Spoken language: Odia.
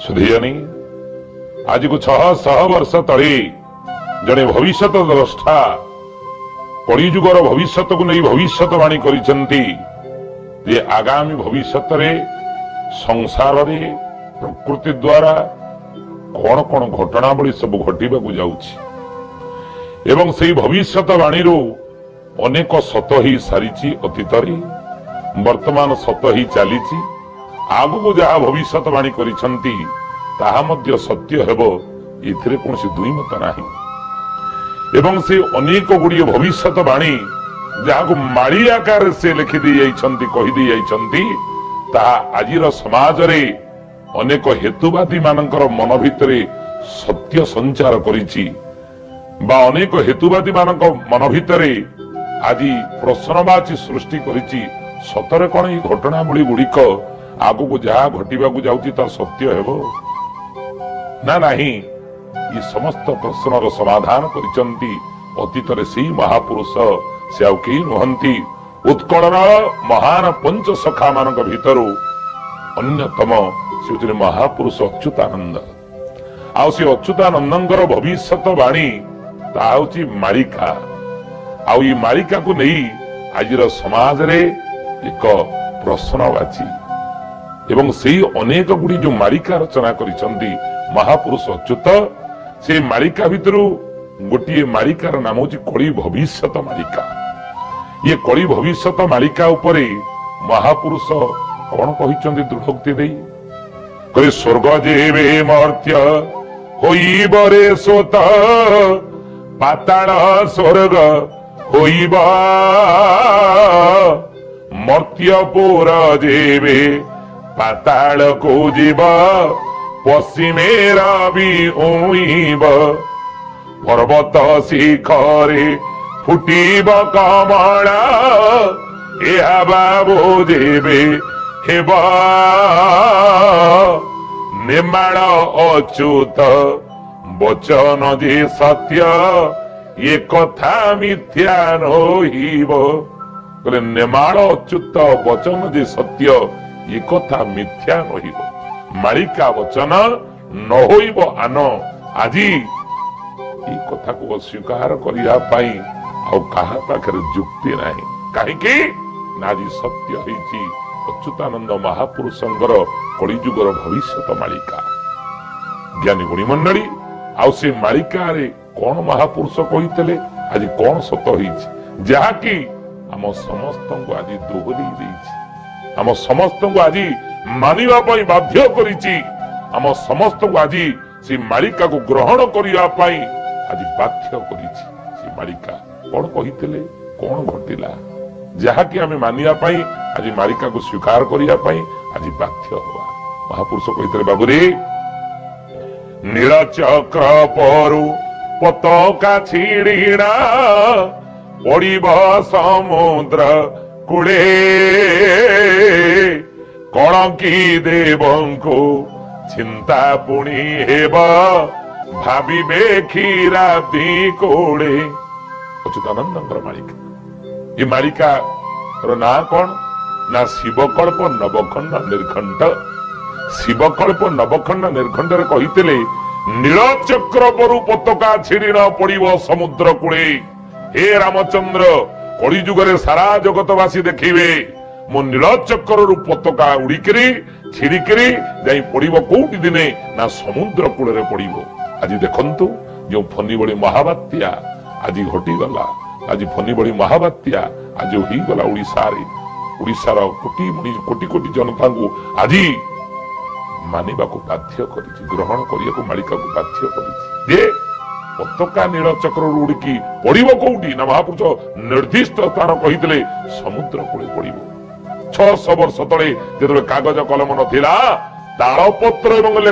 ସୁଧୀଜନେ, ଆଜିକୁ 600 ବର୍ଷ ତଳେ ଜଣେ ଭବିଷ୍ୟତ ଦ୍ରଷ୍ଟା କଳିଯୁଗର ଭବିଷ୍ୟତକୁ ନେଇ ଭବିଷ୍ୟତବାଣୀ କରିଛନ୍ତି ଯେ ଆଗାମୀ ଭବିଷ୍ୟତରେ ସଂସାରରେ ପ୍ରକୃତି ଦ୍ୱାରା କଣ କଣ ଘଟଣାବଳୀ ସବୁ ଘଟିବାକୁ ଯାଉଛି ଏବଂ ସେଇ ଭବିଷ୍ୟତ ବାଣୀରୁ ଅନେକ ସତ ହେଇ ସାରିଛି ଅତୀତରେ, ବର୍ତ୍ତମାନ ସତ ହେଇ ଚାଲିଛି। ଆଗକୁ ଯାହା ଭବିଷ୍ୟତ ବାଣୀ କରିଛନ୍ତି, ତାହା ମଧ୍ୟ ସତ୍ୟ ହେବ, ଏଥିରେ କୌଣସି ଦୁଇମତ ନାହିଁ। ଏବଂ ସେ ଅନେକ ଗୁଡ଼ିଏ ଭବିଷ୍ୟତ ବାଣୀ ଯାହାକୁ ମାଳି ଆକାରରେ ସେ ଲେଖିଦେଇ ଯାଇଛନ୍ତି, କହିଦେଇ ଯାଇଛନ୍ତି, ତାହା ଆଜିର ସମାଜରେ ଅନେକ ହେତୁବାଦୀ ମାନଙ୍କର ମନ ଭିତରେ ସତ୍ୟ ସଞ୍ଚାର କରିଛି ବା ଅନେକ ହେତୁବାଦୀ ମାନଙ୍କ ମନ ଭିତରେ ଆଜି ପ୍ରଶ୍ନବାଚୀ ସୃଷ୍ଟି କରିଛି, ସତରେ କଣ ଏଇ ଘଟଣାବଳୀ ଗୁଡ଼ିକ ଆଗକୁ ଯାହା ଘଟିବାକୁ ଯାଉଛି ତାହା ସତ୍ୟ ହେବ ନା ନାହିଁ? ଏ ସମସ୍ତ ପ୍ରଶ୍ନର ସମାଧାନ କରିଛନ୍ତି ଅତୀତରେ ସେଇ ମହାପୁରୁଷ। ସେ ଆଉ କେହି ନୁହନ୍ତି, ଉତ୍କଳର ମହାନ ପଞ୍ଚସଖା ମାନଙ୍କ ଭିତରୁ ଅନ୍ୟତମ ସେ ହେଉଛନ୍ତି ମହାପୁରୁଷ ଅଚ୍ୟୁତାନନ୍ଦ। ଆଉ ସେ ଅଚ୍ୟୁତାନନ୍ଦଙ୍କର ଭବିଷ୍ୟତ ବାଣୀ, ତାହା ହଉଛି ମାଳିକା। ଆଉ ଏଇ ମାଳିକାକୁ ନେଇ ଆଜିର ସମାଜରେ ଏକ ପ୍ରଶ୍ନବାଚୀ ଏବଂ ସେଇ ଅନେକ ଗୁଡିଏ ଯୋଉ ମାଳିକା ରଚନା କରିଛନ୍ତି ମହାପୁରୁଷ ଅଚ୍ୟୁତ, ସେଇ ମାଳିକା ଭିତରୁ ଗୋଟିଏ ମାଳିକାର ନାମ ହଉଛି କଳି ଭବିଷ୍ୟତ ମାଳିକା। ଇଏ କଳି ଭବିଷ୍ୟତ ମାଳିକା ଉପରେ ମହାପୁରୁଷ କଣ କହିଛନ୍ତି ଦୃଢୋକ୍ତି ଦେଇ କହି, ସ୍ୱର୍ଗ ଯେବେ ମର୍ତ୍ତ୍ୟ ହୋଇବରେ ସ୍ୱତ, ପାତାଳ ସ୍ୱର୍ଗ ହୋଇବ। ମର୍ତ୍ତ୍ୟପୁର ଯେବେ ପାତାଳକୁ ଯିବ, ପଶ୍ଚିମେ ରବି ଉଇବ। ପର୍ବତ ଶିଖରେ ଫୁଟିବ କମଳ, ଏହା ବାବୁ ଯେବେ ହେବ। ନେମାଳ ଅଚ୍ୟୁତ ବଚନ ଯେ ସତ୍ୟ, ଏ କଥା ମିଥ୍ୟା ନୋହିବ। କହିଲେ, ନେମାଳ ଅଚ୍ୟୁତ ବଚନ ଯେ ସତ୍ୟ, ଏ କଥା ମିଥ୍ୟା ନୋହିବ। ମାଳିକା ବଚନ ନ ହୋଇବ ଆନ। ଆଜି ଏଇ କଥାକୁ ଅସ୍ୱୀକାର କରିବା ପାଇଁ ଆଉ କାହା ପାଖରେ ଯୁକ୍ତି ନାହିଁ। କାହିଁକି ନା ଆଜି ସତ୍ୟ ହେଇଛି ଅଚ୍ୟୁତାନନ୍ଦ ମହାପୁରୁଷଙ୍କର କଳିଯୁଗର ଭବିଷ୍ୟତ ମାଳିକା। ଜ୍ଞାନୀ ଗୁଣୀ ମଣ୍ଡଳୀ, ଆଉ ସେ ମାଳିକାରେ କଣ ମହାପୁରୁଷ କହିଥିଲେ, ଆଜି କଣ ସତ ହେଇଛି, ଯାହାକି ଆମ ସମସ୍ତଙ୍କୁ ଆଜି ଦୋହରେଇ ଦେଇଛି, ଆମ ସମସ୍ତଙ୍କୁ ଆଜି ମାନିବା ପାଇଁ ବାଧ୍ୟ କରିଛି, ଆମ ସମସ୍ତଙ୍କୁ ଆଜି ସେ ମାଳିକାକୁ ଗ୍ରହଣ କରିବା ପାଇଁ ଆଜି ବାଧ୍ୟ କରିଛି। ସେ ମାଳିକା କଣ କହିଥିଲେ, କଣ ଘଟିଲା, ଯାହାକି ଆମେ ମାନିବା ପାଇଁ, ଆଜି ମାଳିକାକୁ ସ୍ୱୀକାର କରିବା ପାଇଁ ଆଜି ବାଧ୍ୟ ହବା? ମହାପୁରୁଷ କହିଥିଲେ, ବାବୁରେ, ନୀଳଚକ୍ର ପରୁ ପତାକା ଛିଡ଼ିଣ ପଡ଼ିବ ସମୁଦ୍ର କୂଳେ। କଳଙ୍କି ଦେବଙ୍କୁ ଚିନ୍ତା ପୁଣି ହେବ, ଭାବିବେ କ୍ଷୀରାବ୍ଧି କୋଳେ। ଅଚ୍ୟୁତାନନ୍ଦଙ୍କର ମାଳିକା। ଏ ମାଳିକାର ନାଁ କଣ ନା ଶିବକଳ୍ପ ନବଖଣ୍ଡ ନିର୍ଘଣ୍ଟ। ଶିବକଳ୍ପ ନବଖଣ୍ଡ ନିର୍ଘଣ୍ଟରେ କହିଥିଲେ, ନୀଳଚକ୍ର ପରୁ ପତାକା ଛିଡ଼ିଣ ପଡ଼ିବ ସମୁଦ୍ର କୂଳେ। ହେ ରାମଚନ୍ଦ୍ର, କଳି ଯୁଗରେ ସାରା ଜଗତବାସୀ ଦେଖିବେ, ମୋ ନୀଳଚକ୍ରରୁ ପତାକା ଉଡିକିରି ଛିଡିକିରି ଯାଇ ପଡିବ କୋଉଠି ଦିନେ ନା ସମୁଦ୍ର କୂଳରେ ପଡିବ। ଆଜି ଦେଖନ୍ତୁ, ଯେଉଁ ଫନି ଭଳି ମହାବାତ୍ୟା ଆଜି ଘଟିଗଲା, ଆଜି ଫନି ଭଳି ମହାବାତ୍ୟା ଆଜି ହେଇଗଲା ଓଡିଶାରେ, ଓଡିଶାର କୋଟି କୋଟି କୋଟି ଜନତାଙ୍କୁ ଆଜି ମାନିବାକୁ ବାଧ୍ୟ କରିଛି, ଗ୍ରହଣ କରିବାକୁ ମାଳିକାକୁ ବାଧ୍ୟ କରିଛି ଯେ ପତାକା ନୀଳଚକ୍ରରୁ ଉଡିକି ପଡିବ କୋଉଠି ନା ମହାପୁରୁଷ ନିର୍ଦ୍ଦିଷ୍ଟ ସ୍ଥାନ କହିଥିଲେ, ସମୁଦ୍ର କୂଳେ ପଡିବ। 600 ବର୍ଷ ତଳେ ଯେତେବେଳେ କାଗଜ କଲମ ନଥିଲା, ତାଳପତ୍ର ଏବଂ